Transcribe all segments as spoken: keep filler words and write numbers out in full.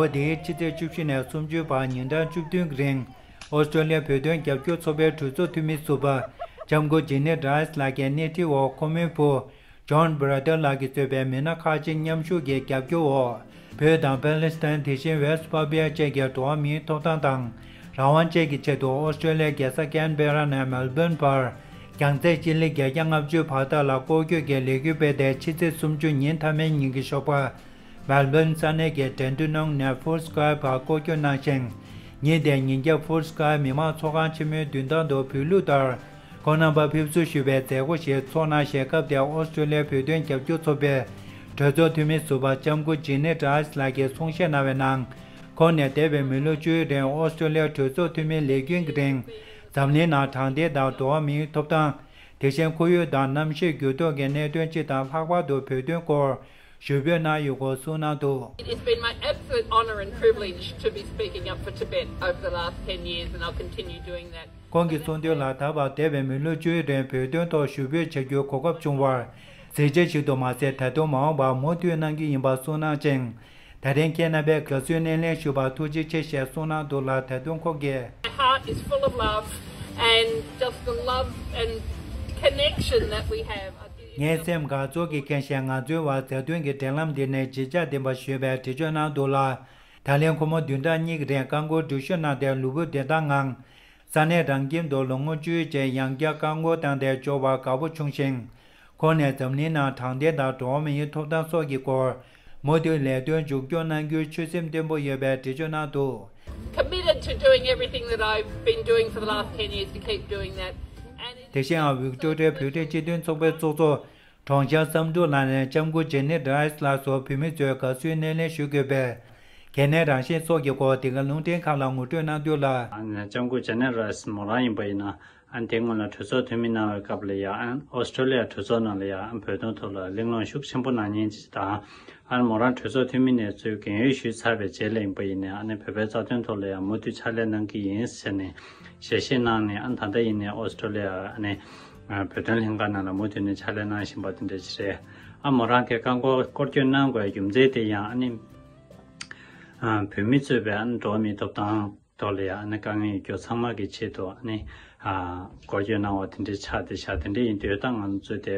ལོ་འདིའི་ཕྱི་ཚེས་བཅུ་བཞི་ནས་སུམ་ཅུའི་བར་ཉིན་གྲངས་བཅུ་བདུན་གྱི་རིང་། ཨོ་སི་ཀྲོ་ལི་ཡ་བོད་དོན་རྒྱབ་སྐྱོར་ཚོགས་པའི་གྲོས་ཚོགས་འཐུས་མི་ཟུར་པ་ལྕམ་སྐུ་ཇི་ནི་ཌི་རའི་སི་ལགས་ཀྱིས་སྣེ་ཁྲིད་འོག་ཁོ་མོའི་བུ་ཇོན་བྷ་ར་ཏར་ལགས་ཀྱིས་གཙོས་པའི་མི་སྣ་ཁག་ཅིག་མཉམ་ཞུགས་ཀྱིས་རྒྱབ་སྐྱོར་འོག་བོད་དང་པ་ལི་སི་ཐན། དེ་བཞིན་ཝེ་སི་ཊི་པ་པི་ཡ་བཅས་ཀྱི་འགྲོ་བ་མིའི་ཐོབ་ཐང་དང་རང་དབང་བཅས་ཀྱི་ཆེད་དུ་ཨོ་སི་ཀྲོ་ལི་ཡའི་རྒྱལ་ས་ཀན་བྷེ་ར་ནས་མེལ་བྷོན་བར་རྒྱང་ཚད་སྤྱི་ལེ་བརྒྱད་བརྒྱ་ལྔ་བཅུ་བར་ཐག་ལ་སྐོར་སྐྱོད་ཀྱི་ལས་འགུལ་སྤེལ་ཏེ། ཕྱི་ཚེས་སུམ་ཅུ་ཉིན་མཐའ་མའི་ཉིན་གྱི་ཞོགས་པ། མེལ་བྷོན་ས་གནས་ཀྱི་ཌན་ཌི་ནོང་ནས་ཧྥུ་སི་ཀ་ཡ་བར་སྐོར་སྐྱོད་གནང་ཞིང་། ཉིན་དེའི་ཉིན་རྒྱབ་ཧྥུ་སི་ཀ་ཡ་མི་དམངས་ཚོགས་ཁང་ཆེན་མོའི་མདུན་ཐང་དུ་བོད་ལུགས་ལྟར་ཁོང་རྣམ་པ་ཕེབས་བསུ་ཞུ་བའི་མཛད་སྒོ་ཞིག་ཚོགས་གནང་བཞིན། སྐབས་དེར་ཨོ་སི་ཀྲོ་ལི་ཡའི་བོད་དོན་རྒྱབ་སྐྱོར་ཚོགས་པའི་གྲོས་ཚོགས་འཐུས་མི་ཟུར་པ་ལྕམ་སྐུ་ཇི་ནི་ཌི་རའི་སི་ལགས་ཀྱིས་གསུང་བཤད་གནང་བའི་ནང་། ཁོང་ནས་འདས་པའི་མི་ལོ་བཅུའི་རིང་ཨོ་སི་ཀྲོ་ལི་ཡའི་གྲོས་ཚོགས་འཐུས་མིའི་ལས་རྒྱུན་གྱི་རིང་འཛམ་གླིང་ནང་དྲང་བདེན་དང་འགྲོ་བ་མིའི་ཐོབ་ཐང་། དེ་བཞིན་ཁོར་ཡུག་དང་གནམ་གཤིས་འགྱུར་ལྡོག་གི་གནད་དོན་སྤྱི་དང་ལྷག་པར་དུ་བོད་དོན་སྐོར་ཞུ་འབོད་གནང་ཡོད་སྐོར་གསུངས་གནང་འདུག It has been my absolute honour and privilege to be speaking up for Tibet over the last ten years, and I'll continue doing that. ཁོང་གིས་གསུངས་དོན་ལ། ད་བར་འདས་པའི་མི་ལོ་བཅུའི་རིང་བོད་དོན་ཐོག་ཞུ་འབོད་བྱ་རྒྱུའི་གོ་སྐབས་བྱུང་བར་གཟི་བརྗིད་ཞིག་ཏུ་མ་ཟད། ད་དུང་མ་འོངས་པར་མུ་མཐུད་གནང་རྒྱུ་ཡིན་པ་གསུངས་གནང་ཅིང་། ད་རིང་ཁྱེད་རྣམ་པས་དགའ་བསུའི་སྣེ་ལེན་ཞུས་པར་ཐུགས་རྗེ་ཆེ་ཞེས་གསུངས་གནང་འདུག་ལ། ད་དུང་ཁོང་གིས། My heart is full of love and just the love and connection that we have. ངའི་སེམས་དགའ་ཚོར་གྱིས་ཁེངས་ཤིང་། ང་ཚོའི་བར་མཛའ་མཐུན་གྱི་འབྲེལ་ལམ་འདི་ནི་བརྗིད་ཆགས་ལྡན་པ་ཞེས་པའི་འགྲེལ་བརྗོད་གནང་འདུག་ལ། ད་ལན་ཁོ་མོ་བདུན་ཕྲག་གཉིས་ཀྱི་རིང་རྐང་འཁོར་འགྲུལ་བཞུད་གནང་སྟེ། ལུས་པོ་བདེ་ཐང་ངང་ས་གནས་རང་ཁྱིམ་དུ་ལོ་ངོ་བཅུའི་རྗེས་ཡང་བསྐྱར་རྐང་འཁོར་བཏང་སྟེ་འབྱོར་བར་དགའ་པོ་བྱུང་ཞིང་། ཁོང་ནས་འཛམ་གླིང་ནང་དྲང་བདེན་དང་འགྲོ་བ་མིའི་ཐོབ་ཐང་སོགས་ཀྱི་སྐོར་མུ་མཐུད་ལས་དོན་མཇུག་སྐྱོང་གནང་རྒྱུའི་ཆོད་སེམས་བརྟན་པོ་ཡོད་པའི་འགྲེལ་བརྗོད་གནང་འདུག Committed to doing everything that I've been doing for the last ten years to keep doing that. And it དེ་བཞིན་ཝིག་ཏོ་རི་ཡའི་བོད་རིགས་སྤྱི་མཐུན་ཚོགས་པའི་ཚོགས་གཙོ་གྲོང་ཤར་བསམ་འགྲུབ་ལགས་ནས་ལྕམ་སྐུ་ཇེ་ནེ་རའེ་སི་ལགས་སུ་བོད་མི་ཚོས་དགའ་བསུའི་སྣེ་ལེན་ཞུ་དགོས་པའི་གལ་གནད་རང་བཞིན་སོགས་ཀྱི་སྐོར་འདི་ག་རླུང་འཕྲིན་ཁང་ལ་ངོ་སྤྲོད་གནང་དོན་ལ། ལྕམ་སྐུ་ཇེ་ནེ་རའེ་སི་མོ་རང་ཡིན་པ་ཡིན་ན། ཨ་ནི་དེ་སྔོན་ལ་གྲོས་ཚོགས་འཐུས་མི་གནང་བའི་སྐབས་ལ་ཡང་། ཨ་ནི་ཨོ་སི་ཀྲོ་ལི་ཡ་གྲོས་ཚོགས་ནང་ལ་ཡང་། ཨ་ནི་བོད་དོན་ཐོག་ལ་གླེང་སློང་ཤུགས་ཆེན་པོ་གནང་མཁན་ཅིག་དང་། ཨ་ནི་མོ་རང་གྲོས་ཚོགས་འཐུས་མི་ནས་གཙོས་རྒན་ཡོལ་ཞུས་ཚར་བའི་རྗེས་ལ་ཡིན་པ་ཡིན་ནའི། ཨ་ནི་བོད་པའི་རྩ་དོན་ཐོག་ལ་ཡང་མུ་མཐུད་ཕྱག་ལས་གནང་གི་ཡིན་ཟེར་ནས་ཞལ་བཞེས་གནང་ནས། ཨ་ནི་ད་ལྟ་ཡིན་ནའི་ཨོ་སི་ཀྲོ་ལི་ཡ་ཨ་ནི་བོད་དོན་ལྷན་ཁང་ནང་ལ་མུ་མཐུད་ནས་ཕྱག་ལས་གནང་བཞིན་པ་དེ་འདྲ་ཞིག་རེད། ཨ་མོ་རང་གིས་རྐང་འཁོར་སྐོར་སྐྱོད་གནང་དགོས་རྒྱུ་མཚན་དེ་ཡང་། ཨ་ནི་བོད་མི་གཙོས་པའི་ཨ་ནི་འགྲོ་བ་མིའི་ཐོབ་ཐང་ཐོག་ལ་ཡང་ཨ་ནི་དཀའ་ངལ་ཡོད་རྒྱུ་ཚང་མ་གི་ཆེད་དུ། ཨ་ནི་ཨ་སྐོར་སྐྱོད་གནང་བ་དེ་འདྲའི་ཆགས་བསྡད་ཤག་དེ་འདྲ་ཡིན་དུས་ད་ང་ཚོ་དེ་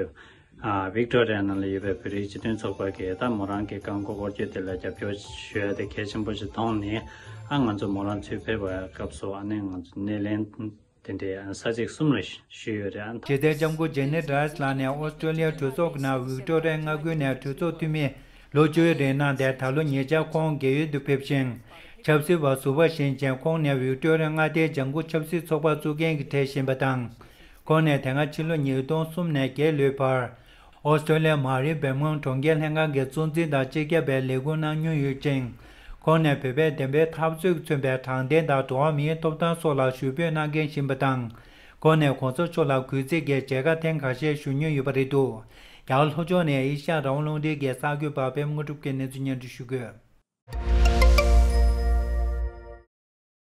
ཨ་ཝིག་ཏོ་རི་ཡ་ནང་ལ་ཡོད་པའི་བོད་རིགས་སྤྱི་མཐུན་ཚོགས་པ་གིས་ད་མོ་རང་གི་རྐང་འཁོར་སྐོར་སྐྱོད་དེ་ལ་རྒྱབ་སྐྱོར་ཞུ་ཡ་དེ་གལ་ཆེན་པོ་ཞིག་མཐོང་ནས། ཨ་ང་ཚོ་མོ་རང་ཚུར་ཕེབས་པའི་སྐབས་སུ་ཨ་ནི་ང་ཚོ་སྣེ་ལེན་དེ་འདྲའི་ས་ཚིགས་གསུམ་ལ་ཞུས་ཡོད་རེད། ཨ་ནི་ད། ཕྱི་ཚེས་ལྕམ་སྐུ་ཇེ་ནེ་རའེ་སི་ལགས་ནས་ཨོ་སི་ཀྲོ་ལི་ཡའི་གྲོས་ཚོགས་ཀྱི་ནང་ཝིག་ཏོ་རི་ཡའི་མངའ་ཁུལ་ནས་གྲོས་ཚོགས་འཐུས་མི་ལོ་བཅུའི་རིང་གནང་སྟེ། ད་ལོ་ཉེ་ཆར་ཁོང་རྒས་ཡོལ་དུ་ཕེབས་ཤིང་། ཆབ་སྲིད་པ་ཟུར་པ་བཞིན་བྱས། ཁོང་ནས་ཝིག་ཏོ་རི་ཡ་མངའ་སྡེའི་ལྗང་ཁུ་ཆབ་སྲིད་ཚོགས་པ་བཙུགས་མཁན་གྱི་གྲས་ཡིན་པ་དང་། ཁོང་ནས་དེ་སྔ་ཕྱི་ལོ་ཉིས་སྟོང་གསུམ་ནས་བརྒྱད་ལོའི་བར་ཨོ་སི་ཀྲོ་ལི་ཡའི་མ་རིན་བེར་མོན་གྲོང་ཁྱེར་ལྷན་ཁང་གི་གཙོ་འཛིན་དང་སྤྱི་ཁྱབ་པའི་ལས་ཁུངས་གནང་མྱོང་ཡོད་ཅིང་། ཁོང་ནས་བོད་པའི་བདེན་པའི་འཐབ་རྩོད་ཀྱིས་མཚོན་པའི་དྲང་བདེན་དང་འགྲོ་བ་མིའི་ཐོབ་ཐང་སོགས་ལ་ཞུ་འབོད་གནང་མཁན་ཡིན་པ་དང་། ཁོང་ནས་གོང་ས་མཆོག་ལ་གུས་བརྩི་གི་མཇལ་ཁ་ཐེངས་ཁ་ཤས་ཞུ་མྱོང་ཡོད་པ་རེད་འདུག་རྒྱ་གར་ལྷོ་ཕྱོགས་ནས་ཨེ་ཤ་ཡ་རང་དབང་རླུང་འཕྲིན་གྱི་གསར་འགོད་པ་པད་མ་དངོས་གྲུབ་ཀྱིས་གནས་ཚུལ་སྙན་སྒྲོན་ཞུ་གི་ཡོད།